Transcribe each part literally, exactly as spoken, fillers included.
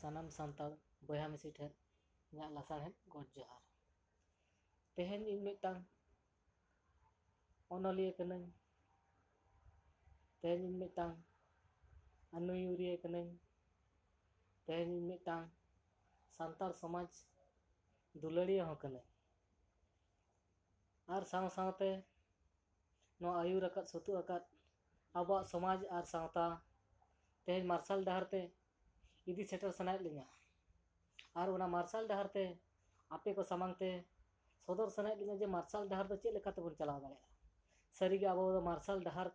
ᱥᱟᱱᱟᱢ ᱥᱟᱱᱛᱟᱲ ᱵᱚᱭᱦᱟ ᱢᱤᱥᱤ ᱴᱷᱮᱱ ᱤᱧᱟᱹᱜ ᱞᱟᱥᱟᱲᱦᱮᱫ ᱜᱚᱰ ᱡᱚᱦᱟᱨ᱾ ᱛᱮᱦᱮᱧ ᱤᱧ ᱢᱤᱫᱴᱟᱝ ᱚᱱᱚᱞᱤᱭᱟᱹ ᱠᱟᱹᱱᱟᱹᱧ᱾ ᱛᱮᱦᱮᱧ ᱤᱧ ᱢᱤᱫᱴᱟᱝ ᱟᱹᱱᱩᱭᱩᱨᱤᱭᱟᱹ ᱠᱟᱹᱱᱟᱹᱧ᱾ ᱛᱮᱦᱮᱧ ᱤᱧ ᱢᱤᱫᱴᱟᱝ ᱥᱟᱱᱛᱟᱲ ᱥᱚᱢᱟᱡᱽ ᱫᱩᱞᱟᱹᱲᱤᱭᱟᱹ ᱦᱚᱸ ᱠᱟᱹᱱᱟᱹᱧ᱾ ᱟᱨ ᱥᱟᱶ ᱥᱟᱶᱛᱮ ᱱᱚᱣᱟ ᱟᱹᱭᱩᱨ ᱟᱠᱟᱫ, ᱥᱩᱛᱩᱜ ᱟᱠᱟᱫ ᱟᱵᱚᱣᱟᱜ ᱥᱚᱢᱟᱡᱽ ᱟᱨ ᱥᱟᱶᱛᱟ ᱛᱮᱦᱮᱧ ᱢᱟᱨᱥᱟᱞ ᱰᱟᱦᱟᱨ ᱛᱮ ᱤᱫᱤ ᱥᱮᱴᱮᱨ ᱥᱟᱱᱟᱭᱮᱫ ᱞᱤᱧᱟ᱾ ᱟᱨ ᱚᱱᱟ ᱢᱟᱨᱥᱟᱞ ᱰᱟᱦᱟᱨ ᱛᱮ ᱟᱯᱮ ᱠᱚ ᱥᱟᱢᱟᱝ ᱛᱮ ᱥᱚᱫᱚᱨ ᱥᱟᱱᱟᱭᱮᱫ ᱞᱤᱧᱟ ᱡᱮ ᱢᱟᱨᱥᱟᱞ ᱰᱟᱦᱟᱨ ᱫᱚ ᱪᱮᱫ ᱞᱮᱠᱟ ᱛᱮᱵᱚᱱ ᱪᱟᱞᱟᱣ ᱫᱟᱲᱮᱭᱟᱜᱼᱟ᱾ ᱥᱟᱹᱨᱤᱜᱮ ᱟᱵᱚ ᱫᱚ ᱢᱟᱨᱥᱟᱞ ᱰᱟᱦᱟᱨ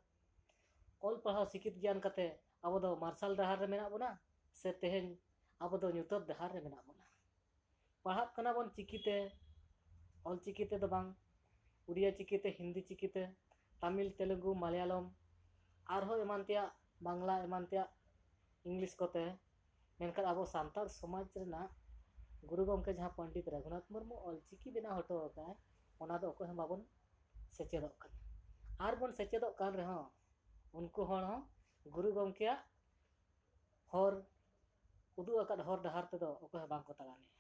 ᱚᱞ ᱯᱟᱲᱦᱟᱣ ᱥᱤᱠᱷᱤᱛ ᱜᱮᱭᱟᱱ ᱠᱟᱛᱮ ᱟᱵᱚ ᱫᱚ ᱢᱟᱨᱥᱟᱞ ᱰᱟᱦᱟᱨ ᱨᱮ ᱢᱮᱱᱟᱜ ᱵᱚᱱᱟ, ᱥᱮ ᱛᱮᱦᱮᱧ ᱟᱵᱚ ᱫᱚ ᱧᱩᱛᱟᱹᱛ ᱰᱟᱦᱟᱨ ᱨᱮ ᱢᱮᱱᱟᱜ ᱵᱚᱱᱟ? ᱯᱟᱲᱦᱟᱜ ᱠᱟᱱᱟ ᱵᱚᱱ ᱪᱤᱠᱤᱛᱮ, ᱚᱞ ᱪᱤᱠᱤ ᱛᱮᱫᱚ ᱵᱟᱝ, ᱩᱲᱤᱭᱟ ᱪᱤᱠᱤᱛᱮ, ᱦᱤᱱᱫᱤ ᱪᱤᱠᱤᱛᱮ, ᱛᱟᱢᱤᱞ, ᱛᱮᱞᱮᱜᱩ, ᱢᱟᱞᱭᱟᱞᱚᱢ, ᱟᱨᱦᱚᱸ ᱮᱢᱟᱱ ᱛᱮᱭᱟᱜ, ᱵᱟᱝᱞᱟ ᱮᱢᱟᱱ ᱛᱮᱭᱟᱜ, ᱤᱝᱞᱤᱥ ᱠᱚᱛᱮ᱾ ᱢᱮᱱᱠᱷᱟᱱ ᱟᱵᱚ ᱥᱟᱱᱛᱟᱲ ᱥᱚᱢᱟᱡᱽ ᱨᱮᱱᱟᱜ ᱜᱩᱨᱩ ᱜᱚᱢᱠᱮ ᱡᱟᱦᱟᱸ ᱯᱚᱱᱰᱤᱛ ᱨᱟᱹᱜᱷᱩᱱᱟᱛᱷ ᱢᱩᱨᱢᱩ ᱚᱞ ᱪᱤᱠᱤ ᱵᱮᱱᱟᱣ ᱦᱚᱴᱚ ᱟᱠᱟᱫᱼᱟᱭ, ᱚᱱᱟ ᱫᱚ ᱚᱠᱚᱭ ᱦᱚᱸ ᱵᱟᱵᱚᱱ ᱥᱮᱪᱮᱫᱚᱜ ᱠᱟᱱᱟ᱾ ᱟᱨ ᱵᱚᱱ ᱥᱮᱪᱮᱫᱚᱜ ᱠᱟᱱ ᱨᱮᱦᱚᱸ, ᱩᱱᱠᱩ ᱦᱚᱲ ᱦᱚᱸ ᱜᱩᱨᱩ ᱜᱚᱢᱠᱮᱭᱟᱜ ᱦᱚᱨ, ᱩᱫᱩᱜ ᱟᱠᱟᱫ ᱦᱚᱨ ᱰᱟᱦᱟᱨ ᱛᱮᱫᱚ ᱚᱠᱚᱭ ᱦᱚᱸ ᱵᱟᱝ ᱠᱚ ᱛᱟᱲᱟᱢᱮᱜᱼᱟ᱾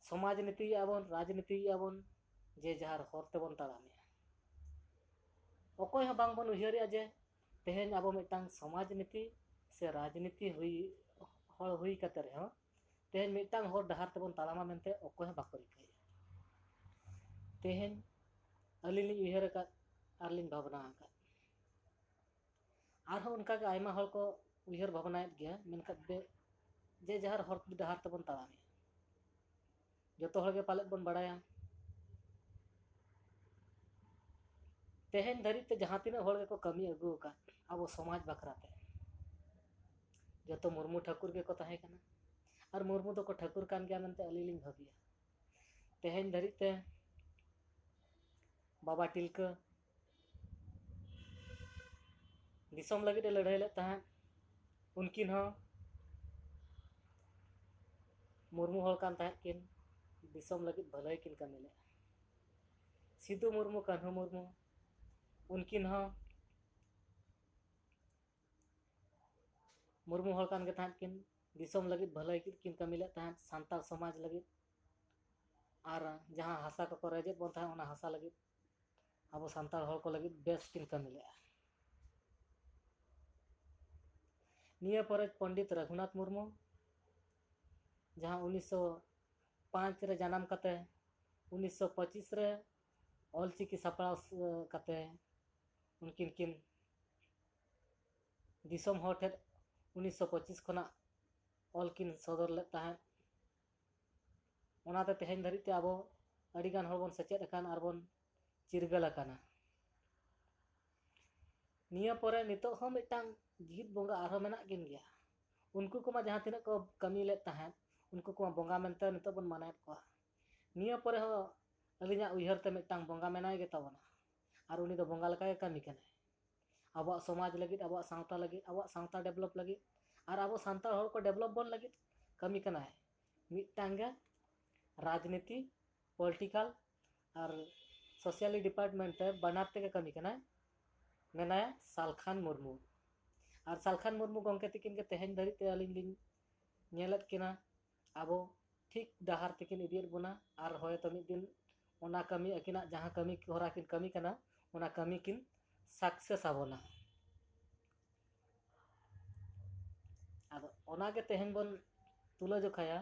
ᱥᱚᱢᱟᱡᱽ ᱱᱤᱛᱤᱭᱮᱜᱼᱟ ᱵᱚᱱ, ᱨᱟᱡᱽᱱᱤᱛᱤᱭᱮᱜᱼᱟ ᱵᱚᱱ, ᱡᱮ ᱡᱟᱦᱟᱨ ᱦᱚᱨ ᱛᱮᱵᱚᱱ ᱛᱟᱲᱟᱢᱮᱜᱼᱟ᱾ ᱚᱠᱚᱭ ᱦᱚᱸ ᱵᱟᱝ ᱵᱚᱱ ᱩᱭᱦᱟᱹᱨᱮᱜᱼᱟ ᱡᱮ ᱛᱮᱦᱮᱧ ᱟᱵᱚ ᱢᱤᱫᱴᱟᱝ ᱥᱚᱢᱟᱡᱽ ᱱᱤᱛᱤ ᱥᱮ ᱨᱟᱡᱽᱱᱤᱛᱤ ᱦᱩᱭ, ᱦᱚᱲ ᱦᱩᱭ ᱠᱟᱛᱮ ᱨᱮᱦᱚᱸ ᱛᱮᱦᱮᱧ ᱢᱤᱫᱴᱟᱝ ᱦᱚᱨ ᱰᱟᱦᱟᱨ ᱛᱮᱵᱚᱱ ᱛᱟᱲᱟᱢᱟ ᱢᱮᱱᱛᱮ ᱚᱠᱚᱭ ᱦᱚᱸ ᱵᱟᱠᱚ ᱨᱤᱠᱟᱹᱭᱮᱜᱼᱟ᱾ ᱛᱮᱦᱮᱧ ᱟᱹᱞᱤᱧ ᱞᱤᱧ ᱩᱭᱦᱟᱹᱨ ᱟᱠᱟᱫ ᱟᱨ ᱞᱤᱧ ᱵᱷᱟᱵᱽᱱᱟ ᱟᱠᱟᱫ, ᱟᱨᱦᱚᱸ ᱚᱱᱠᱟᱜᱮ ᱟᱭᱢᱟ ᱦᱚᱲ ᱠᱚ ᱩᱭᱦᱟᱹᱨ ᱵᱷᱟᱵᱽᱱᱟᱭᱮᱫ ᱜᱮᱭᱟ, ᱢᱮᱱᱠᱷᱟᱱ ᱵᱮ-, ᱡᱮ ᱡᱟᱦᱟᱨ ᱦᱚᱨ ᱰᱟᱦᱟᱨ ᱛᱮᱵᱚᱱ ᱛᱟᱲᱟᱢᱮᱜᱼᱟ᱾ ᱡᱚᱛᱚ ᱦᱚᱲ ᱜᱮ ᱯᱟᱞᱮᱫ ᱵᱚᱱ ᱵᱟᱲᱟᱭᱟ, ᱛᱮᱦᱮᱧ ᱫᱷᱟᱹᱨᱤᱡ ᱛᱮ ᱡᱟᱦᱟᱸ ᱛᱤᱱᱟᱹᱜ ᱦᱚᱲ ᱜᱮᱠᱚ ᱠᱟᱹᱢᱤ ᱟᱹᱜᱩ ᱟᱠᱟᱫ ᱟᱵᱚ ᱥᱚᱢᱟᱡᱽ ᱵᱟᱠᱷᱨᱟ ᱛᱮ, ᱡᱚᱛᱚ ᱢᱩᱨᱢᱩ ᱴᱷᱟᱹᱠᱩᱨ ᱜᱮᱠᱚ ᱛᱟᱦᱮᱸ ᱠᱟᱱᱟ᱾ ᱟᱨ ᱢᱩᱨᱢᱩ ᱫᱚᱠᱚ ᱴᱷᱟᱹᱠᱩᱨ ᱠᱟᱱ ᱜᱮᱭᱟ ᱢᱮᱱᱛᱮ ᱟᱹᱞᱤᱧ ᱞᱤᱧ ᱵᱷᱟᱹᱵᱤᱭᱟ᱾ ᱛᱮᱦᱮᱧ ᱫᱷᱟᱹᱨᱤᱡ ᱛᱮ ᱵᱟᱵᱟ ᱛᱤᱞᱠᱟᱹ ᱫᱤᱥᱚᱢ ᱞᱟᱹᱜᱤᱫ ᱮ ᱞᱟᱹᱲᱦᱟᱹᱭ ᱞᱮᱫ ᱛᱟᱦᱮᱸᱫ, ᱩᱱᱠᱤᱱ ᱦᱚᱸ ᱢᱩᱨᱢᱩ ᱦᱚᱲ ᱠᱟᱱ ᱛᱟᱦᱮᱸᱫ ᱠᱤᱱ, ᱫᱤᱥᱚᱢ ᱞᱟᱹᱜᱤᱫ ᱵᱷᱟᱹᱞᱟᱹᱭ ᱠᱤᱱ ᱠᱟᱹᱢᱤ ᱞᱮᱫᱼᱟ᱾ ᱥᱤᱫᱩ ᱢᱩᱨᱢᱩ, ᱠᱟᱹᱱᱦᱩ ᱢᱩᱨᱢᱩ, ᱩᱱᱠᱤᱱ ᱦᱚᱸ ᱢᱩᱨᱢᱩ ᱦᱚᱲ ᱠᱟᱱ ᱜᱮ ᱛᱟᱦᱮᱸᱫ ᱠᱤᱱ, ᱫᱤᱥᱚᱢ ᱞᱟᱹᱜᱤᱫ ᱵᱷᱟᱹᱞᱟᱹᱭ ᱠᱤᱱ ᱠᱟᱹᱢᱤ ᱞᱮᱫ ᱛᱟᱦᱮᱸᱫ, ᱥᱟᱱᱛᱟᱲ ᱥᱚᱢᱟᱡᱽ ᱞᱟᱹᱜᱤᱫ, ᱟᱨ ᱡᱟᱦᱟᱸ ᱦᱟᱥᱟ ᱠᱚᱠᱚ ᱨᱮᱡᱮᱫ ᱵᱚᱱ ᱛᱟᱦᱮᱸᱫ ᱚᱱᱟ ᱦᱟᱥᱟ ᱞᱟᱹᱜᱤᱫ, ᱟᱵᱚ ᱥᱟᱱᱛᱟᱲ ᱦᱚᱲ ᱠᱚ ᱞᱟᱹᱜᱤᱫ ᱵᱮᱥ ᱠᱤᱱ ᱠᱟᱹᱢᱤ ᱞᱮᱫᱼᱟ᱾ ᱱᱤᱭᱟᱹ ᱯᱚᱨᱮ ᱯᱚᱱᱰᱤᱛ ᱨᱟᱹᱜᱷᱩᱱᱟᱛᱷ ᱢᱩᱨᱢᱩ, ᱡᱟᱦᱟᱸ ᱩᱱᱤᱥᱥᱚ ᱯᱟᱸᱪ ᱨᱮ ᱡᱟᱱᱟᱢ ᱠᱟᱛᱮ ᱩᱱᱤᱥᱥᱚ ᱯᱚᱸᱪᱤᱥ ᱨᱮ ᱚᱞᱪᱤᱠᱤ ᱥᱟᱯᱲᱟᱣ ᱠᱟᱛᱮ ᱩᱱᱠᱤᱱ ᱠᱤᱱ ᱫᱤᱥᱚᱢ ᱦᱚᱲ ᱴᱷᱮᱱ ᱩᱱᱤᱥᱥᱚ ᱯᱚᱸᱪᱤᱥ ᱠᱷᱚᱱᱟᱜ ᱚᱞ ᱠᱤᱱ ᱥᱚᱫᱚᱨ ᱞᱮᱫ ᱛᱟᱦᱮᱸᱫ᱾ ᱚᱱᱟᱛᱮ ᱛᱮᱦᱮᱧ ᱫᱷᱟᱹᱨᱤᱡ ᱛᱮ ᱟᱵᱚ ᱟᱹᱰᱤᱜᱟᱱ ᱦᱚᱲ ᱵᱚᱱ ᱥᱮᱪᱮᱫ ᱟᱠᱟᱱ ᱟᱨ ᱵᱚᱱ ᱪᱤᱨᱜᱟᱹᱞ ᱟᱠᱟᱱᱟ᱾ ᱱᱤᱭᱟᱹ ᱯᱚᱨᱮ ᱱᱤᱛᱚᱜ ᱦᱚᱸ ᱢᱤᱫᱴᱟᱝ ᱡᱤᱣᱤᱫ ᱵᱚᱸᱜᱟ ᱟᱨᱦᱚᱸ ᱢᱮᱱᱟᱜ ᱠᱤᱱ ᱜᱮᱭᱟ᱾ ᱩᱱᱠᱩ ᱠᱚᱢᱟ ᱡᱟᱦᱟᱸ ᱛᱤᱱᱟᱹᱜ ᱠᱚ ᱠᱟᱹᱢᱤ ᱞᱮᱫ ᱛᱟᱦᱮᱸᱫ, ᱩᱱᱠᱩ ᱠᱚᱢᱟ ᱵᱚᱸᱜᱟ ᱢᱮᱱᱛᱮ ᱱᱤᱛᱚᱜ ᱵᱚᱱ ᱢᱟᱱᱟᱣᱮᱫ ᱠᱚᱣᱟ᱾ ᱱᱤᱭᱟᱹ ᱯᱚᱨᱮ ᱦᱚᱸ ᱟᱹᱞᱤᱧᱟᱜ ᱩᱭᱦᱟᱹᱨ ᱛᱮ ᱢᱤᱫᱴᱟᱝ ᱵᱚᱸᱜᱟ ᱢᱮᱱᱟᱭ ᱜᱮᱛᱟ ᱵᱚᱱᱟ, ᱟᱨ ᱩᱱᱤ ᱫᱚ ᱵᱚᱸᱜᱟ ᱞᱮᱠᱟ ᱜᱮ ᱠᱟᱹᱢᱤ ᱠᱟᱱᱟᱭ᱾ ᱟᱵᱚᱣᱟᱜ ᱥᱚᱢᱟᱡᱽ ᱞᱟᱹᱜᱤᱫ, ᱟᱵᱚᱣᱟᱜ ᱥᱟᱶᱛᱟ ᱞᱟᱹᱜᱤᱫ, ᱟᱵᱚᱣᱟᱜ ᱥᱟᱶᱛᱟ develop ᱞᱟᱹᱜᱤᱫ, ᱟᱨ ᱟᱵᱚ ᱥᱟᱱᱛᱟᱲ ᱦᱚᱲ ᱠᱚ develop ᱵᱚᱱ ᱞᱟᱹᱜᱤᱫ ᱠᱟᱹᱢᱤ ᱠᱟᱱᱟᱭ᱾ ᱢᱤᱫᱴᱟᱝ ᱜᱮ ᱨᱟᱡᱽᱱᱤᱛᱤ, political ᱟᱨ socially department ᱛᱮ ᱵᱟᱱᱟᱨ ᱛᱮᱜᱮ ᱠᱟᱹᱢᱤ ᱠᱟᱱᱟᱭ, ᱢᱮᱱᱟᱭᱟ ᱥᱟᱞᱠᱷᱟᱱ ᱢᱩᱨᱢᱩ᱾ ᱟᱨ ᱥᱟᱞᱠᱷᱟᱱ ᱢᱩᱨᱢᱩ ᱜᱚᱢᱠᱮ ᱛᱤᱠᱤᱱ ᱜᱮ ᱛᱮᱦᱮᱧ ᱫᱷᱟᱹᱨᱤᱡ ᱛᱮ ᱟᱹᱞᱤᱧ ᱞᱤᱧ ᱧᱮᱞᱮᱫ ᱠᱤᱱᱟ, ᱟᱵᱚ ᱴᱷᱤᱠ ᱰᱟᱦᱟᱨ ᱛᱮᱠᱤᱱ ᱤᱫᱤᱭᱮᱫ ᱵᱚᱱᱟ᱾ ᱟᱨ ᱦᱚᱭᱛᱚ ᱢᱤᱫ ᱫᱤᱱ ᱚᱱᱟ ᱠᱟᱹᱢᱤ, ᱟᱹᱠᱤᱱᱟᱜ ᱡᱟᱦᱟᱸ ᱠᱟᱹᱢᱤ ᱦᱚᱨᱟ ᱠᱤᱱ ᱠᱟᱹᱢᱤ ᱠᱟᱱᱟ, ᱚᱱᱟ ᱠᱟᱹᱢᱤ ᱠᱤᱱ success ᱟᱵᱚᱱᱟ᱾ ᱟᱫᱚ ᱚᱱᱟᱜᱮ ᱛᱮᱦᱮᱧ ᱵᱚᱱ ᱛᱩᱞᱟᱹ ᱡᱚᱠᱷᱟᱭᱟ,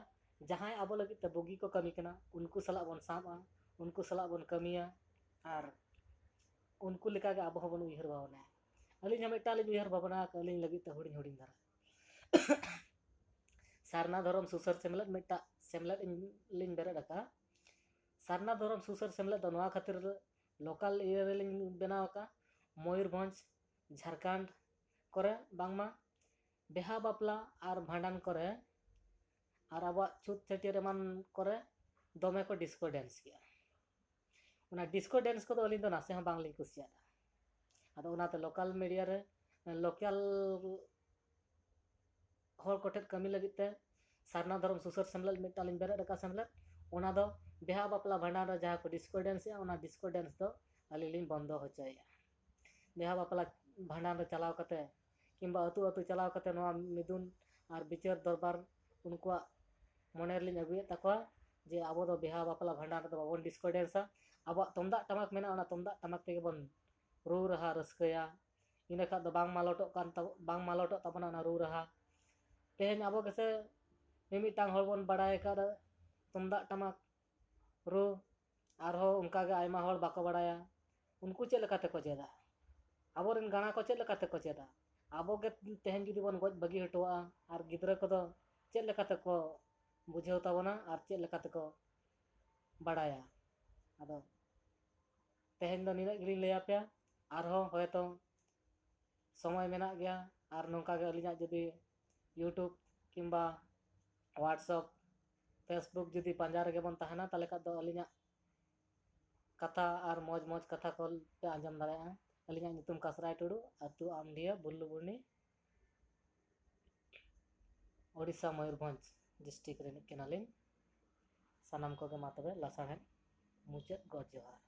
ᱡᱟᱦᱟᱸᱭ ᱟᱵᱚ ᱞᱟᱹᱜᱤᱫ ᱛᱮ ᱵᱩᱜᱤ ᱠᱚ ᱠᱟᱹᱢᱤ ᱠᱟᱱᱟ, ᱩᱱᱠᱩ ᱥᱟᱞᱟᱜ ᱵᱚᱱ ᱥᱟᱵᱼᱟ, ᱩᱱᱠᱩ ᱥᱟᱞᱟᱜ ᱵᱚᱱ ᱠᱟᱹᱢᱤᱭᱟ, ᱟᱨ ᱩᱱᱠᱩ ᱞᱮᱠᱟᱜᱮ ᱟᱵᱚ ᱦᱚᱸᱵᱚᱱ ᱩᱭᱦᱟᱹᱨ ᱵᱷᱟᱵᱽᱱᱟᱭᱟ᱾ ᱟᱹᱞᱤᱧ ᱦᱚᱸ ᱢᱤᱫᱴᱟᱝ ᱞᱤᱧ ᱩᱭᱦᱟᱹᱨ ᱵᱷᱟᱵᱽᱱᱟ ᱟᱠᱟᱫᱼᱟ, ᱟᱹᱞᱤᱧ ᱞᱟᱹᱜᱤᱫ ᱛᱮ ᱦᱩᱰᱤᱧ ᱦᱩᱰᱤᱧ ᱫᱷᱟᱨᱟ ᱥᱟᱨᱱᱟ ᱫᱷᱚᱨᱚᱢ ᱥᱩᱥᱟᱹᱨ ᱥᱮᱢᱞᱮᱫ ᱢᱤᱫᱴᱟᱝ ᱥᱮᱢᱞᱮᱫ ᱤᱧ ᱞᱤᱧ ᱵᱮᱨᱮᱫ ᱟᱠᱟᱫᱼᱟ᱾ ᱥᱟᱨᱱᱟ ᱫᱷᱚᱨᱚᱢ ᱥᱩᱥᱟᱹᱨ ᱥᱮᱢᱞᱮᱫ ᱫᱚ ᱱᱚᱣᱟ ᱠᱷᱟᱹᱛᱤᱨ local area ᱨᱮᱞᱤᱧ ᱵᱮᱱᱟᱣ ᱟᱠᱟᱫᱼᱟ, ᱢᱚᱭᱩᱨᱵᱷᱚᱸᱡᱽ, ᱡᱷᱟᱲᱠᱷᱚᱸᱰ ᱠᱚᱨᱮ ᱵᱟᱝᱢᱟ ᱵᱤᱦᱟ ᱵᱟᱯᱞᱟ ᱟᱨ ᱵᱷᱟᱸᱰᱟᱱ ᱠᱚᱨᱮ ᱟᱨ ᱟᱵᱚᱣᱟᱜ ᱪᱷᱩᱛ ᱪᱷᱟᱹᱴᱭᱟᱹᱨ ᱮᱢᱟᱱ ᱠᱚᱨᱮ ᱫᱚᱢᱮ ᱠᱚ disco dance ᱜᱮᱭᱟ᱾ ᱚᱱᱟ disco dance ᱠᱚᱫᱚ ᱟᱹᱞᱤᱧ ᱫᱚ ᱱᱟᱥᱮ ᱦᱚᱸ ᱵᱟᱝᱞᱤᱧ ᱠᱩᱥᱤᱭᱟᱜᱼᱟ᱾ ᱟᱫᱚ ᱚᱱᱟᱛᱮ local media ᱨᱮ, local ᱦᱚᱲ ᱠᱚᱴᱷᱮᱱ ᱠᱟᱹᱢᱤ ᱞᱟᱹᱜᱤᱫ ᱛᱮ ᱥᱟᱨᱱᱟ ᱫᱷᱚᱨᱚᱢ ᱥᱩᱥᱟᱹᱨ ᱥᱮᱢᱞᱮᱫ ᱢᱤᱫᱴᱟᱝ ᱞᱤᱧ ᱵᱮᱨᱮᱫ ᱟᱠᱟᱫ ᱥᱮᱢᱞᱮᱫ᱾ ᱚᱱᱟ ᱫᱚ ᱵᱤᱦᱟ ᱵᱟᱯᱞᱟ ᱵᱷᱟᱸᱰᱟᱱ ᱨᱮ ᱡᱟᱦᱟᱸ ᱠᱚ disco dance ᱮᱜᱼᱟ, ᱚᱱᱟ disco dance ᱫᱚ ᱟᱹᱞᱤᱧ ᱞᱤᱧ ᱵᱚᱱᱫᱚ ᱦᱚᱪᱚᱭᱮᱜᱼᱟ᱾ ᱵᱤᱦᱟ ᱵᱟᱯᱞᱟ ᱵᱷᱟᱸᱰᱟᱱ ᱨᱮ ᱪᱟᱞᱟᱣ ᱠᱟᱛᱮ ᱠᱤᱝᱵᱟ ᱟᱹᱛᱩ ᱟᱹᱛᱩ ᱪᱟᱞᱟᱣ ᱠᱟᱛᱮ ᱱᱚᱣᱟ ᱢᱤᱫᱩᱱ ᱟᱨ ᱵᱤᱪᱟᱹᱨ ᱫᱚᱨᱵᱟᱨ ᱩᱱᱠᱩᱣᱟᱜ ᱢᱚᱱᱮ ᱨᱮᱞᱤᱧ ᱟᱹᱜᱩᱭᱮᱫ ᱛᱟᱠᱚᱣᱟ ᱡᱮ ᱟᱵᱚ ᱫᱚ ᱵᱤᱦᱟ ᱵᱟᱯᱞᱟ ᱵᱷᱟᱸᱰᱟᱱ ᱨᱮᱫᱚ ᱵᱟᱵᱚᱱ ᱰᱤᱥᱠᱚᱨᱰᱮᱱᱥᱟ᱾ ᱟᱵᱚᱣᱟᱜ ᱛᱩᱢᱫᱟᱜ ᱴᱟᱢᱟᱠ ᱢᱮᱱᱟᱜᱼᱟ, ᱚᱱᱟ ᱛᱩᱢᱫᱟᱜ ᱴᱟᱢᱟᱠ ᱛᱮᱜᱮ ᱵᱚᱱ ᱨᱩ ᱨᱟᱦᱟ ᱨᱟᱹᱥᱠᱟᱹᱭᱟ᱾ ᱤᱱᱟᱹ ᱠᱷᱟᱱ ᱫᱚ ᱵᱟᱝ ᱢᱟᱞᱚᱴᱚᱜ ᱠᱟᱱ ᱛᱟᱵᱚ ᱵᱟᱝ ᱢᱟᱞᱚᱴᱚᱜ ᱛᱟᱵᱚᱱᱟ ᱚᱱᱟ ᱨᱩ ᱨᱟᱦᱟ᱾ ᱛᱮᱦᱮᱧ ᱟᱵᱚ ᱜᱮᱥᱮ ᱢᱤᱢᱤᱫᱴᱟᱝ ᱦᱚᱲ ᱵᱚᱱ ᱵᱟᱲᱟᱭ ᱟᱠᱟᱫᱟ ᱛᱩᱢᱫᱟᱜ ᱴᱟᱢᱟᱠ ᱨᱩ, ᱟᱨᱦᱚᱸ ᱚᱱᱠᱟᱜᱮ ᱟᱭᱢᱟ ᱦᱚᱲ ᱵᱟᱠᱚ ᱵᱟᱲᱟᱭᱟ᱾ ᱩᱱᱠᱩ ᱪᱮᱫ ᱞᱮᱠᱟ ᱛᱮᱠᱚ ᱪᱮᱫᱟ? ᱟᱵᱚᱨᱮᱱ ᱜᱟᱬᱟ ᱠᱚ ᱪᱮᱫ ᱞᱮᱠᱟ ᱛᱮᱠᱚ ᱪᱮᱫᱟ? ᱟᱵᱚ ᱜᱮ ᱛᱮᱦᱮᱧ ᱡᱩᱫᱤ ᱵᱚᱱ ᱜᱚᱡ ᱵᱟᱹᱜᱤ ᱦᱚᱴᱚᱣᱟᱜᱼᱟ, ᱟᱨ ᱜᱤᱫᱽᱨᱟᱹ ᱠᱚᱫᱚ ᱪᱮᱫ ᱞᱮᱠᱟ ᱛᱮᱠᱚ ᱵᱩᱡᱷᱟᱹᱣ ᱛᱟᱵᱚᱱᱟ ᱟᱨ ᱪᱮᱫ ᱞᱮᱠᱟ ᱛᱮᱠᱚ ᱵᱟᱲᱟᱭᱟ? ᱟᱫᱚ ᱛᱮᱦᱮᱧ ᱫᱚ ᱱᱤᱱᱟᱹᱜ ᱜᱮᱞᱤᱧ ᱞᱟᱹᱭ ᱟᱯᱮᱭᱟ᱾ ᱟᱨᱦᱚᱸ ᱦᱚᱭᱛᱳ ᱥᱚᱢᱚᱭ ᱢᱮᱱᱟᱜ ᱜᱮᱭᱟ, ᱟᱨ ᱱᱚᱝᱠᱟ ᱜᱮ ᱟᱹᱞᱤᱧᱟᱜ ᱡᱩᱫᱤ YouTube ᱠᱤᱝᱵᱟ WhatsApp, Facebook ᱡᱩᱫᱤ ᱯᱟᱸᱡᱟ ᱨᱮᱜᱮ ᱵᱚᱱ ᱛᱟᱦᱮᱱᱟ, ᱛᱟᱦᱚᱞᱮ ᱠᱷᱟᱱ ᱫᱚ ᱟᱹᱞᱤᱧᱟᱜ ᱠᱟᱛᱷᱟ ᱟᱨ ᱢᱚᱡᱽ ᱢᱚᱡᱽ ᱠᱟᱛᱷᱟ ᱠᱚ ᱯᱮ ᱟᱸᱡᱚᱢ ᱫᱟᱲᱮᱭᱟᱜᱼᱟ᱾ ᱟᱹᱞᱤᱧᱟᱜ ᱧᱩᱛᱩᱢ ᱠᱟᱥᱨᱟᱭ ᱴᱩᱰᱩ, ᱟᱹᱛᱩ ᱟᱢᱰᱤᱦᱟᱹ, ᱵᱩᱞᱞᱩᱵᱩᱨᱱᱤ, ᱳᱰᱤᱥᱟ, ᱢᱚᱭᱩᱨᱵᱷᱚᱸᱡᱽ ᱰᱤᱥᱴᱨᱤᱠᱴ ᱨᱤᱱᱤᱡ ᱠᱟᱱᱟᱞᱤᱧ᱾ ᱥᱟᱱᱟᱢ ᱠᱚᱜᱮ ᱢᱟ ᱛᱚᱵᱮ ᱞᱟᱥᱟᱲᱦᱮᱫ ᱢᱩᱪᱟᱹᱫ ᱜᱚᱰ ᱡᱚᱦᱟᱨ᱾